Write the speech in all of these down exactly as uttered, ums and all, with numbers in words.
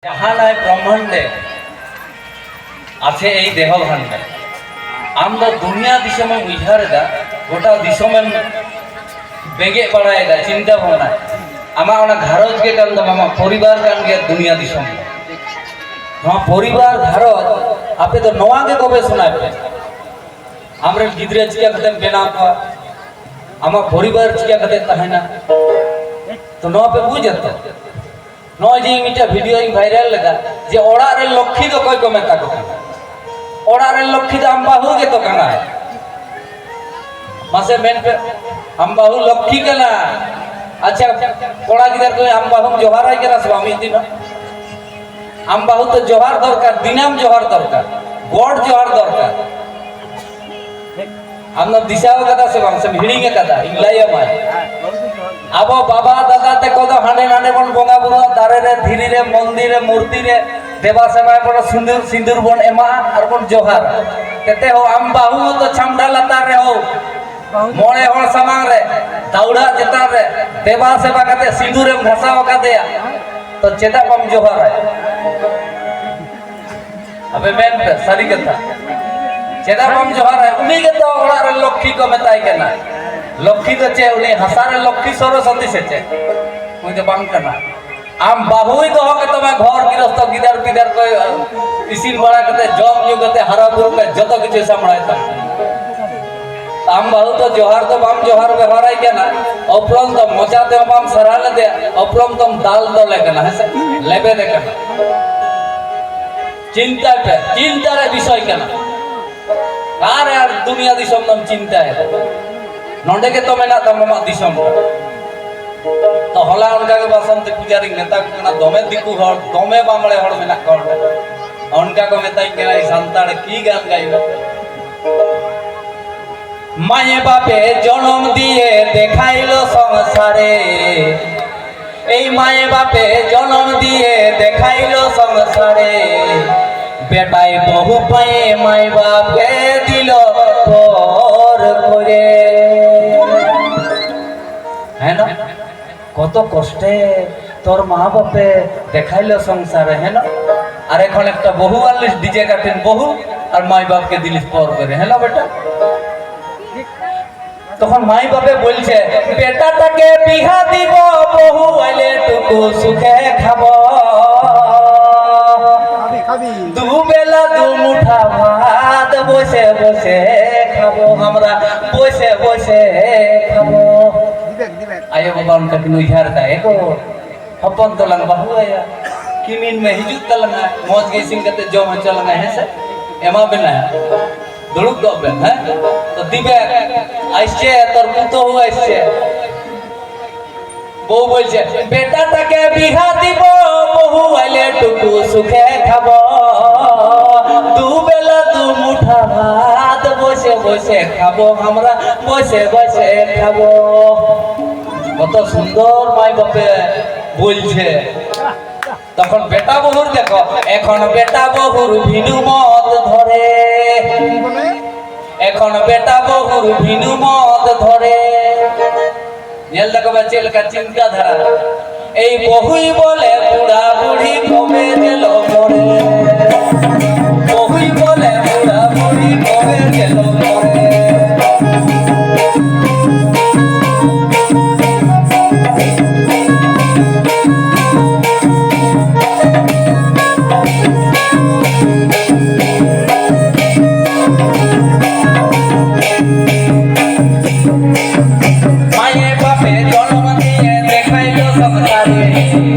ᱡᱟᱦᱟᱱᱟᱭ ᱵᱨᱚᱦᱢᱟᱱᱰᱮ ᱟᱪᱷᱮ ᱮᱭ ᱫᱮᱦᱚ ᱵᱷᱟᱱᱰᱮ᱾ ᱟᱢ ᱫᱚ ᱫᱩᱱᱤᱭᱟᱹ ᱫᱤᱥᱚᱢᱮᱢ ᱩᱭᱦᱟᱹᱨ ᱮᱫᱟ, ᱜᱚᱴᱟ ᱫᱤᱥᱚᱢᱮᱢ ᱵᱮᱸᱜᱮᱫ ᱵᱟᱲᱟᱭᱮᱫᱟ, ᱪᱤᱱᱛᱟᱹ ᱵᱷᱟᱵᱽᱱᱟ᱾ ᱟᱢᱟᱜ ᱚᱱᱟ ᱜᱷᱟᱨᱚᱸᱡᱽ ᱜᱮ ᱠᱟᱱ ᱛᱟᱢᱟ, ᱟᱢᱟᱜ ᱯᱚᱨᱤᱵᱟᱨ ᱠᱟᱱ ᱜᱮᱭᱟ ᱫᱩᱱᱤᱭᱟᱹ ᱫᱤᱥᱚᱢ ᱫᱚ᱾ ᱱᱚᱣᱟ ᱯᱚᱨᱤᱵᱟᱨ ᱜᱷᱟᱨᱚᱸᱡᱽ, ᱟᱯᱮ ᱫᱚ ᱱᱚᱣᱟ ᱜᱮ ᱜᱚᱵᱮᱥᱚᱱᱟᱭ ᱯᱮ᱾ ᱟᱢᱨᱮᱱ ᱜᱤᱫᱽᱨᱟᱹ ᱪᱤᱠᱟᱹ ᱠᱟᱛᱮᱢ ᱵᱮᱱᱟᱣ ᱠᱚᱣᱟ, ᱟᱢᱟᱜ ᱯᱚᱨᱤᱵᱟᱨ ᱪᱤᱠᱟᱹ ᱠᱟᱛᱮ ᱛᱟᱦᱮᱱᱟ, ᱛᱚ ᱱᱚᱣᱟ ᱯᱮ ᱵᱩᱡᱟ ᱛᱚ? ᱱᱚᱜᱼᱚᱭ ᱡᱮ ᱤᱧ ᱢᱤᱫᱴᱮᱱ ᱵᱷᱤᱰᱤᱭᱳᱧ ᱵᱷᱟᱭᱨᱟᱞ ᱞᱮᱫᱟ, ᱡᱮ ᱚᱲᱟᱜ ᱨᱮ ᱞᱚᱠᱠᱷᱤ ᱫᱚ ᱚᱠᱚᱭ ᱠᱚ ᱢᱮᱛᱟ ᱠᱚ ᱠᱟᱱᱟ? ᱚᱲᱟᱜ ᱨᱮ ᱞᱚᱠᱠᱷᱤ ᱫᱚ ᱟᱢ ᱵᱟᱹᱦᱩ ᱜᱮᱛᱚ ᱠᱟᱱᱟᱭ᱾ ᱢᱟᱥᱮ ᱢᱮᱱ ᱯᱮ, ᱟᱢ ᱵᱟᱹᱦᱩ ᱞᱚᱠᱠᱷᱤ ᱠᱟᱱᱟ᱾ ᱟᱪᱪᱷᱟ, ᱠᱚᱲᱟ ᱜᱤᱫᱟᱹᱨ ᱠᱚ, ᱟᱢ ᱵᱟᱹᱦᱩᱢ ᱡᱚᱦᱟᱨᱟᱭ ᱠᱟᱱᱟ ᱥᱮ ᱵᱟᱝ ᱢᱤᱫ ᱫᱤᱱ ᱦᱚᱸ? ᱟᱢ ᱵᱟᱹᱦᱩ ᱛᱚ ᱡᱚᱦᱟᱨ ᱫᱚᱨᱠᱟᱨ, ᱫᱤᱱᱟᱹᱢ ᱡᱚᱦᱟᱨ ᱫᱚᱨᱠᱟᱨ, ᱜᱚᱰ ᱡᱚᱦᱟᱨ ᱫᱚᱨᱠᱟᱨ᱾ ᱟᱢ ᱫᱚᱢ ᱫᱤᱥᱟᱹ ᱟᱠᱟᱫᱟ ᱥᱮ ᱵᱟᱝ, ᱥᱮᱢ ᱦᱤᱲᱤᱧ ᱟᱠᱟᱫᱟ? ᱤᱧ ᱞᱟᱹᱭ ᱟᱢᱟ᱾ ᱟᱵᱚ ᱵᱟᱵᱟ ᱫᱟᱫᱟ ᱛᱮᱠᱚ ᱫᱚ ᱦᱟᱸᱰᱮ ᱱᱟᱰᱮ ᱵᱚᱱ ᱵᱚᱸᱜᱟ ᱵᱩᱨᱩᱜᱼᱟ, ᱫᱟᱨᱮ ᱨᱮ, ᱫᱷᱤᱨᱤ ᱨᱮ, ᱢᱚᱱᱫᱤᱨ ᱨᱮ, ᱢᱩᱨᱛᱤ ᱨᱮ ᱫᱮᱵᱟ ᱥᱮᱵᱟᱭ ᱵᱚᱱ, ᱥᱤᱸᱫᱩᱨ, ᱥᱤᱸᱫᱩᱨ ᱵᱚᱱ ᱮᱢᱟ ᱟᱨ ᱵᱚᱱ ᱡᱚᱦᱟᱨ᱾ ᱛᱮᱛᱮ ᱦᱚᱸ ᱟᱢ ᱵᱟᱹᱦᱩ ᱫᱚ ᱪᱷᱟᱢᱰᱟ ᱞᱟᱛᱟᱨ ᱨᱮ ᱦᱳ, ᱢᱚᱬᱮ ᱦᱚᱲ ᱥᱟᱢᱟᱝ ᱨᱮ, ᱫᱟᱹᱣᱲᱟ ᱪᱮᱛᱟᱱ ᱨᱮ ᱫᱮᱵᱟ ᱥᱮᱵᱟ ᱠᱟᱛᱮ ᱥᱤᱸᱫᱩᱨᱮᱢ ᱜᱷᱟᱥᱟᱣ ᱟᱠᱟᱫᱮᱭᱟ, ᱛᱚ ᱪᱮᱫᱟᱜ ᱵᱟᱢ ᱡᱚᱦᱟᱨᱟ? ᱟᱯᱮ ᱢᱮᱱ ᱯᱮ, ᱥᱟᱹᱨᱤ ᱠᱟᱛᱷᱟ᱾ ᱪᱮᱫᱟᱜ ᱵᱟᱢ ᱡᱚᱦᱟᱨᱟ? ᱩᱱᱤ ᱜᱮᱛᱚ ᱚᱲᱟᱜ ᱨᱮ ᱞᱚᱠᱠᱷᱤ ᱠᱚ ᱢᱮᱛᱟᱭ ᱠᱟᱱᱟ᱾ ᱞᱚᱠᱠᱷᱤ ᱫᱚ ᱪᱮᱫ? ᱩᱱᱤ ᱦᱟᱥᱟ ᱨᱮ ᱞᱚᱠᱠᱷᱤ ᱥᱚᱨᱚᱥᱚᱛᱤ ᱥᱮ ᱪᱮᱫ? ᱩᱱᱤ ᱫᱚ ᱵᱟᱝ ᱠᱟᱱᱟ᱾ ᱟᱢ ᱵᱟᱹᱦᱩᱭ ᱫᱚᱦᱚ ᱠᱮᱫ ᱛᱟᱢᱟ ᱜᱷᱚᱨ ᱜᱤᱨᱚᱥᱛᱚ, ᱜᱤᱫᱟᱹᱨ ᱯᱤᱫᱟᱹᱨ ᱠᱚ ᱤᱥᱤᱱ ᱵᱟᱲᱟ ᱠᱟᱛᱮ, ᱡᱚᱢ ᱧᱩ ᱠᱟᱛᱮ, ᱦᱟᱨᱟ ᱵᱩᱨᱩ ᱠᱟᱛᱮ, ᱡᱚᱛᱚ ᱠᱤᱪᱷᱩ ᱥᱟᱢᱵᱲᱟᱭ ᱛᱟᱢᱟ᱾ ᱟᱢ ᱵᱟᱹᱦᱩ ᱫᱚ ᱡᱚᱦᱟᱨ ᱫᱚ ᱵᱟᱢ ᱡᱚᱦᱟᱨ ᱵᱮᱣᱦᱟᱨᱟᱭ ᱠᱟᱱᱟ, ᱩᱯᱨᱚᱢ ᱫᱚ ᱢᱚᱪᱟ ᱛᱮᱦᱚᱸ ᱵᱟᱢ ᱥᱟᱨᱦᱟᱣ ᱞᱮᱫᱮᱭᱟ, ᱩᱯᱨᱚᱢ ᱫᱚᱢ ᱫᱟᱞ ᱫᱚᱞᱮ ᱠᱟᱱᱟ, ᱦᱮᱸ ᱥᱮ? ᱞᱮᱵᱮᱫᱮ ᱠᱟᱱᱟ᱾ ᱪᱤᱱᱛᱟᱭ ᱯᱮ, ᱪᱤᱱᱛᱟ ᱨᱮ ᱵᱤᱥᱚᱭ ᱠᱟᱱᱟ᱾ ᱚᱠᱟᱨᱮ ᱟᱨ ᱫᱩᱱᱤᱭᱟᱹ ᱫᱤᱥᱚᱢ ᱫᱚᱢ ᱪᱤᱱᱛᱟᱭᱮᱫᱟ? ᱱᱚᱰᱮ ᱜᱮᱛᱚ ᱢᱮᱱᱟᱜ ᱛᱟᱢᱟ ᱟᱢᱟᱜ ᱫᱤᱥᱚᱢ ᱫᱚ᱾ ᱛᱚ ᱦᱚᱞᱟ ᱚᱱᱠᱟ ᱜᱮ ᱵᱟᱥᱚᱱᱛᱤ ᱯᱩᱡᱟᱨᱤᱧ ᱢᱮᱛᱟ ᱠᱚ ᱠᱟᱱᱟ, ᱫᱚᱢᱮ ᱫᱤᱠᱩ ᱦᱚᱲ, ᱫᱚᱢᱮ ᱵᱟᱢᱲᱮ ᱦᱚᱲ ᱢᱮᱱᱟᱜ ᱠᱚᱣᱟ ᱚᱸᱰᱮ᱾ ᱚᱱᱠᱟ ᱠᱚ ᱢᱮᱛᱟᱧ ᱠᱟᱱᱟ, "ᱥᱟᱱᱛᱟᱲ ᱠᱤ ᱜᱟᱱ ᱜᱟᱭ ᱢᱮ?" মায়ে বাপে জনম দিয়ে দেখাইলো সংসারে, এই মায়ে বাপে জনম দিয়ে দেখাইলো সংসারে, বেটায় বহু পায়ে মাই বাপকে দিল পর করে। হ্যাঁ না? কত কষ্টে তোর মা বাপে দেখাইলো সংসারে, হ্যাঁ না? আর এখন একটা বহু আনলিস ডিজে কাটিন বহু, আর মাই বাপকে দিলিস পর করে, হ্যাঁ না বেটা? তখন মাই বাপে বলছে, বেটাটাকে বিহা দিব, বহু আইলে টুকু সুখে খাবো। দুবেলা দু মুঠা ভাত বসে বসে খাবো আমরা, বসে বসে খাবো। আয়ো বাবা, ᱚᱱᱠᱟ ᱠᱤᱱ ᱩᱭᱦᱟᱹᱨ ᱮᱫᱟ, ᱮ ᱜᱚ᱾ ᱦᱚᱯᱚᱱ ᱛᱟᱞᱟᱝ ᱵᱟᱹᱦᱩ ᱟᱭᱟ, ᱠᱤᱢᱤᱱ ᱢᱮ ᱦᱤᱡᱩᱜ ᱛᱟᱞᱟᱝᱟ, ᱢᱚᱡᱽ ᱜᱮ ᱤᱥᱤᱱ ᱠᱟᱛᱮ ᱡᱚᱢ ᱦᱚᱪᱚ ᱞᱟᱝᱟ, ᱦᱮᱸ ᱥᱮ? ᱮᱢᱟ ᱵᱮᱱᱟ, ᱫᱩᱲᱩᱵ ᱠᱚᱜ ᱵᱮᱱ, ᱦᱮᱸ? ᱛᱚ ᱫᱤᱵᱮ ᱟᱭᱥᱮ, ᱛᱚᱨ ᱯᱩᱛᱚᱦᱩ ᱟᱭᱥᱮ᱾ বউ বলছে, বেটাটাকে বিহা দিব, বহু আইলে টুকু সুখে খাবো। দুবেলা দু মুঠা ভাত বসে বসে খাবো আমরা, বসে বসে খাবো। কত সুন্দর মাই বাপে বলছে। তখন বেটা বহুর দেখো, এখন বেটা বহুর ভিনু মত ধরে। এখন বেটা বহুর ভিনু মত ধরে। ᱧᱮᱞ ᱫᱟᱠᱚ ᱵᱟ ᱪᱮᱫ ᱞᱮᱠᱟ ᱪᱤᱱᱛᱟᱹ ᱫᱷᱟᱨᱟ᱾ ᱮᱭ ᱵᱚᱦᱩᱭ ᱵᱚᱞᱮ ᱵᱩᱲᱟ ᱵᱩᱲᱦᱤ ᱠᱚᱢᱮ ᱧᱮᱞᱚᱜ ᱢᱚᱨᱮ᱾ ᱵᱚᱦᱩᱭ ᱵᱚᱞᱮ ᱵᱩᱲᱟ ᱵᱩᱲᱦᱤ ᱠᱚᱢᱮ ᱧᱮᱞᱚᱜ ᱢᱚᱨᱮ᱾ মায়ে বাপে জন্ম দিয়ে দেখাইল সংসারে,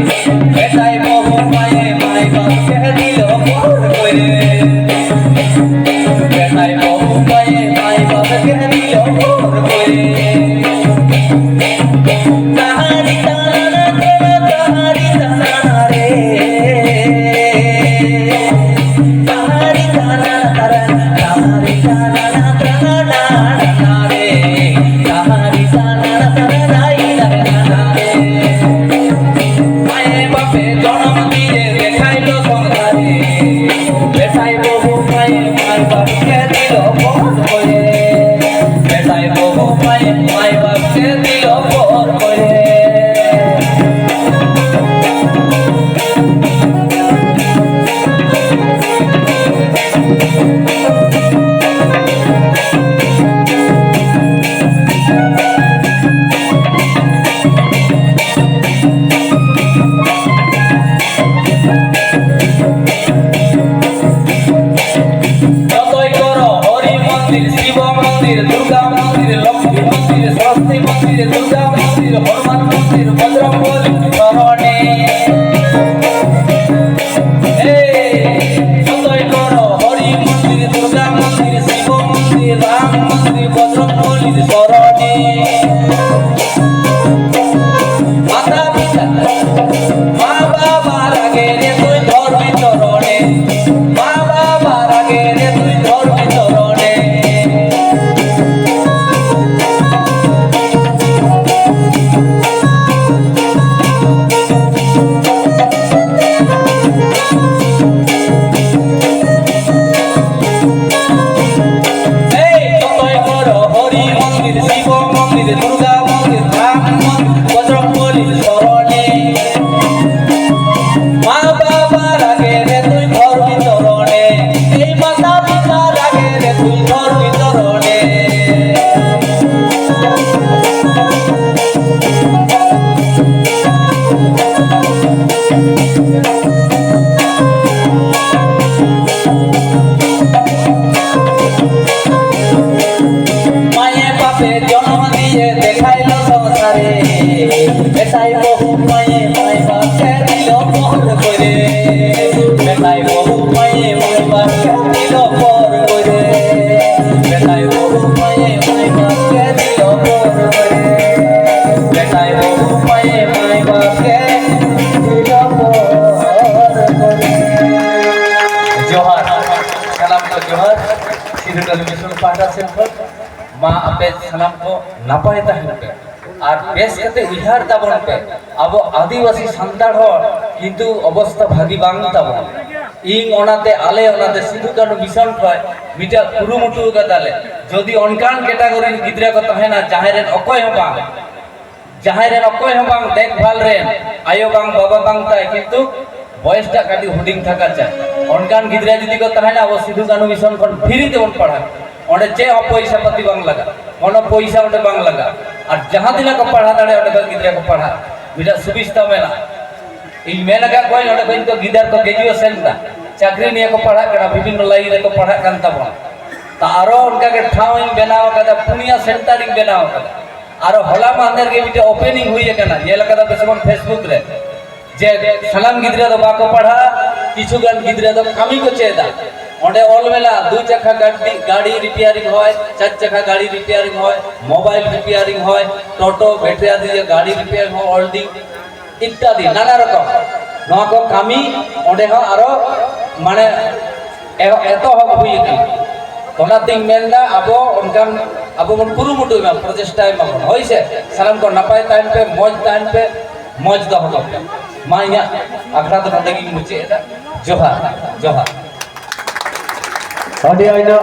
বেটায় বহু মায়ে ᱡᱚᱛᱚᱭ ᱠᱚᱨᱚ ᱦᱚᱨᱤ ᱢᱚᱱᱫᱤᱨ, ᱥᱤᱵᱚ ᱢᱚᱱᱫᱤᱨ, ᱫᱩᱨᱜᱟ ᱢᱚᱱᱫᱤᱨ, ᱞᱚᱠᱠᱷᱤ ᱢᱚᱱᱫᱤᱨ, ᱥᱚᱨᱚᱥᱚᱛᱤ ᱢᱚᱱᱫᱤᱨ, ᱫᱩᱨᱜᱟ ᱢᱚᱱᱫᱤᱨ, ᱦᱚᱱᱩᱢᱟᱱ ᱢᱚᱱᱫᱤᱨ, ᱵᱚᱡᱨᱚᱝ ᱵᱚᱞᱤ ᱥᱚᱨᱚᱱᱮ᱾ ᱮᱭ, ᱡᱚᱛᱚᱭ ᱠᱚᱨᱚ ᱦᱚᱨᱤ ᱢᱚᱱᱫᱤᱨ, ᱫᱩᱨᱜᱟ ᱢᱚᱱᱫᱤᱨ, ᱥᱤᱵᱚ ᱢᱚᱱᱫᱤᱨ, ᱨᱟᱢ ᱢᱚᱱᱫᱤᱨ, ᱵᱚᱡᱨᱚᱝ ᱵᱚᱞᱤ ᱥᱚᱨᱚᱱᱮ᱾ ᱢᱟᱛᱟ ᱯᱤᱛᱟ, ᱢᱟ ᱵᱟᱵᱟ ᱨᱟᱜᱮ ᱨᱮ ᱛᱩᱭ ᱫᱷᱚᱨᱢᱤ ᱪᱚᱨᱚᱬᱮ, ᱢᱟ ᱵᱟᱵᱟ ᱨᱟᱜᱮ ᱨᱮ ᱛᱩᱭ ᱫᱷᱚᱨᱢᱤ ᱪᱚᱨᱚᱬᱮ᱾ এই যতই বড় হরি মন্দির, শিব মন্দির, দুর্গা মন্দির, রাম মন্দির, বজরং বলির শরণে। মা বাবা রাগে রে তুই ধরবি চরণে, এই মাতা পিতা রাগে রে তুই ধরবি চরণে। মায়ে বাপে জন্ম দিয়ে দেখাইল সংসারে, বেটাই বহু মায়ে মাই বাপকে দিল পর করে। বেটাই বহু মায়ে মাই বাপকে দিল পর করে। বেটাই বহু মায়ে মাই বাপকে দিল পর করে। বেটাই বহু মায়ে মাই বাপকে দিল পর করে। ᱡᱚᱦᱟᱨ, ᱥᱟᱱᱟᱢ ᱠᱚ ᱡᱚᱦᱟᱨ᱾ ᱥᱤᱫᱩ ᱠᱟᱹᱱᱦᱩ ᱢᱤᱥᱚᱱ ᱯᱟᱦᱴᱟ ᱥᱮᱫ ᱠᱷᱚᱱ ᱢᱟ ᱟᱯᱮ ᱥᱟᱱᱟᱢ ᱠᱚ ᱱᱟᱯᱟᱭ ᱛᱟᱦᱮᱱ ᱯᱮ ᱟᱨ ᱵᱮᱥ ᱠᱟᱛᱮ ᱩᱭᱦᱟᱹᱨ ᱛᱟᱵᱚᱱ ᱯᱮ᱾ ᱟᱵᱚ ᱟᱹᱫᱤᱵᱟᱹᱥᱤ ᱥᱟᱱᱛᱟᱲ ᱦᱚᱲ ᱠᱤᱱᱛᱩ ᱚᱵᱚᱥᱛᱟ ᱵᱷᱟᱹᱜᱤ ᱵᱟᱝ ᱛᱟᱵᱚᱱ᱾ ᱤᱧ ᱚᱱᱟᱛᱮ, ᱟᱞᱮ ᱚᱱᱟᱛᱮ ᱥᱤᱫᱩ ᱠᱟᱹᱱᱦᱩ ᱢᱤᱥᱚᱱ ᱠᱷᱚᱱ ᱢᱤᱫᱴᱟᱝ ᱠᱩᱨᱩᱢᱩᱴᱩ ᱠᱟᱫᱟᱞᱮ, ᱡᱩᱫᱤ ᱚᱱᱠᱟᱱ ᱠᱮᱴᱟᱜᱚᱨᱤ ᱨᱮᱱ ᱜᱤᱫᱽᱨᱟᱹ ᱠᱚ ᱛᱟᱦᱮᱱᱟ ᱡᱟᱦᱟᱸᱭ ᱨᱮᱱ ᱚᱠᱚᱭ ᱦᱚᱸ ᱵᱟᱝ, ᱡᱟᱦᱟᱸᱭ ᱨᱮᱱ ᱚᱠᱚᱭ ᱦᱚᱸ ᱵᱟᱝ ᱫᱮᱠᱷᱵᱷᱟᱞ ᱨᱮᱱ, ᱟᱭᱳ ᱵᱟᱝ ᱵᱟᱵᱟ ᱵᱟᱝ ᱛᱟᱭ, ᱠᱤᱱᱛᱩ ᱵᱚᱭᱮᱥ ᱴᱟᱜ ᱠᱟᱹᱴᱤᱡ ᱦᱩᱰᱤᱧ ᱛᱷᱟᱠᱟ ᱪᱟᱭ, ᱚᱱᱠᱟᱱ ᱜᱤᱫᱽᱨᱟᱹ ᱡᱩᱫᱤ ᱠᱚ ᱛᱟᱦᱮᱱᱟ, ᱟᱵᱚ ᱥᱤᱫᱩ ᱠᱟᱹᱱᱦᱩ ᱢᱤᱥᱚᱱ ᱠᱷᱚᱱ ᱯᱷᱨᱤ ᱛᱮᱵᱚᱱ ᱯᱟᱲᱦᱟᱣ᱾ ᱚᱸᱰᱮ ᱪᱮᱫ ᱦᱚᱸ ᱯᱚᱭᱥᱟ ᱯᱟᱹᱛᱤ ᱵᱟᱝ ᱞᱟᱜᱟᱜ, ᱠᱳᱱᱳ ᱯᱚᱭᱥᱟ ᱚᱸᱰᱮ ᱵᱟᱝ ᱞᱟᱜᱟᱜ᱾ ᱟᱨ ᱡᱟᱦᱟᱸ ᱛᱤᱱᱟᱹᱜ ᱠᱚ ᱯᱟᱲᱦᱟᱣ ᱫᱟᱲᱮᱭᱟᱜᱼᱟ, ᱚᱸᱰᱮ ᱠᱷᱚᱱ ᱜᱤᱫᱽᱨᱟᱹ ᱠᱚ ᱯᱟᱲᱦᱟᱜ, ᱢᱤᱫᱴᱟᱝ ᱥᱩᱵᱤᱥᱛᱟ ᱢᱮᱱᱟᱜᱼᱟ᱾ ᱤᱧ ᱢᱮᱱ ᱟᱠᱟᱫ ᱠᱚᱣᱟᱧ, ᱚᱸᱰᱮ ᱠᱷᱚᱱ ᱱᱤᱛᱚᱜ ᱜᱤᱫᱟᱹᱨ ᱠᱚ ᱜᱨᱮᱡᱩᱭᱮᱥᱚᱱ ᱫᱟ, ᱪᱟᱹᱠᱨᱤ ᱱᱤᱭᱮ ᱠᱚ ᱯᱟᱲᱦᱟᱜ ᱠᱟᱱᱟ, ᱵᱤᱵᱷᱤᱱᱱᱚ ᱞᱟᱭᱤᱱ ᱨᱮᱠᱚ ᱯᱟᱲᱦᱟᱜ ᱠᱟᱱ ᱛᱟᱵᱚᱱᱟ᱾ ᱛᱟ ᱟᱨᱚ ᱚᱱᱠᱟ ᱜᱮ ᱴᱷᱟᱶ ᱤᱧ ᱵᱮᱱᱟᱣ ᱟᱠᱟᱫᱟ, ᱯᱩᱱᱭᱟ ᱥᱮᱱᱴᱟᱨ ᱤᱧ ᱵᱮᱱᱟᱣ ᱟᱠᱟᱫᱟ᱾ ᱟᱨᱚ ᱦᱚᱞᱟ ᱢᱟᱦᱫᱮᱨ ᱜᱮ ᱢᱤᱫᱴᱮᱱ ᱳᱯᱮᱱᱤᱝ ᱦᱩᱭ ᱟᱠᱟᱱᱟ, ᱧᱮᱞ ᱟᱠᱟᱫᱟ ᱯᱮ ᱥᱮ ᱵᱟᱝ ᱯᱷᱮᱥᱵᱩᱠ ᱨᱮ, ᱡᱮ ᱥᱟᱱᱟᱢ ᱜᱤᱫᱽᱨᱟᱹ ᱫᱚ ᱵᱟᱠᱚ ᱯᱟᱲᱦᱟᱜᱼᱟ, ᱠᱤᱪᱷᱩ ᱜᱟᱱ ᱜᱤᱫᱽᱨᱟᱹ ᱫᱚ ᱠᱟᱹᱢᱤ ᱠᱚ ᱪᱮᱫᱟ᱾ ᱚᱸᱰᱮ ᱚᱞ ᱢᱮᱱᱟᱜᱼᱟ, ᱫᱩ ᱪᱟᱠᱷᱟ ᱜᱟᱹᱰᱤ, ᱜᱟᱹᱰᱤ ᱨᱤᱯᱮᱭᱟᱨᱤᱝ ᱦᱚᱭ, ᱪᱟᱨ ᱪᱟᱠᱷᱟ ᱜᱟᱹᱰᱤ ᱨᱤᱯᱮᱭᱟᱨᱤᱝ ᱦᱚᱭ, ᱢᱳᱵᱟᱭᱤᱞ ᱨᱤᱯᱮᱭᱟᱨᱤᱝ ᱦᱚᱭ, ᱴᱳᱴᱳ, ᱵᱮᱴᱨᱤ ᱟᱫᱤ ᱜᱟᱹᱰᱤ ᱨᱤᱯᱮᱭᱟᱨᱤᱝ ᱦᱚᱭ, ᱚᱞᱰᱤᱝ ᱤᱛᱛᱟᱫᱤ ᱱᱟᱱᱟ ᱨᱚᱠᱚᱢ ᱱᱚᱣᱟ ᱠᱚ ᱠᱟᱹᱢᱤ ᱚᱸᱰᱮ ᱦᱚᱸ ᱟᱨᱚ ᱢᱟᱱᱮ ᱮᱦᱚ-, ᱮᱛᱚᱦᱚᱵ ᱦᱩᱭ ᱟᱠᱟᱱᱟ᱾ ᱚᱱᱟᱛᱤᱧ ᱢᱮᱱᱫᱟ, ᱟᱵᱚ ᱚᱱᱠᱟᱱ, ᱟᱵᱚ ᱵᱚᱱ ᱠᱩᱨᱩᱢᱩᱴᱩᱭ ᱢᱟ, ᱯᱨᱚᱪᱮᱥᱴᱟᱭ ᱢᱟᱵᱚᱱ, ᱦᱳᱭ ᱥᱮ? ᱥᱟᱱᱟᱢ ᱠᱚ ᱱᱟᱯᱟᱭ ᱛᱟᱦᱮᱱ ᱯᱮ, ᱢᱚᱡᱽ ᱛᱟᱦᱮᱱ ᱯᱮ, ᱢᱚᱡᱽ ᱫᱚᱦᱚ ᱠᱟᱜ ᱯᱮ᱾ ᱢᱟ, ᱤᱧᱟᱹᱜ ᱟᱠᱷᱲᱟ ᱫᱚ ᱱᱚᱰᱮ ᱜᱤᱧ ᱢᱩᱪᱟᱹᱫ ᱮᱫᱟ᱾ ᱡᱚᱦᱟᱨ, ᱡᱚᱦᱟᱨ᱾ ᱟᱹᱰᱤ ᱟᱭᱢᱟ᱾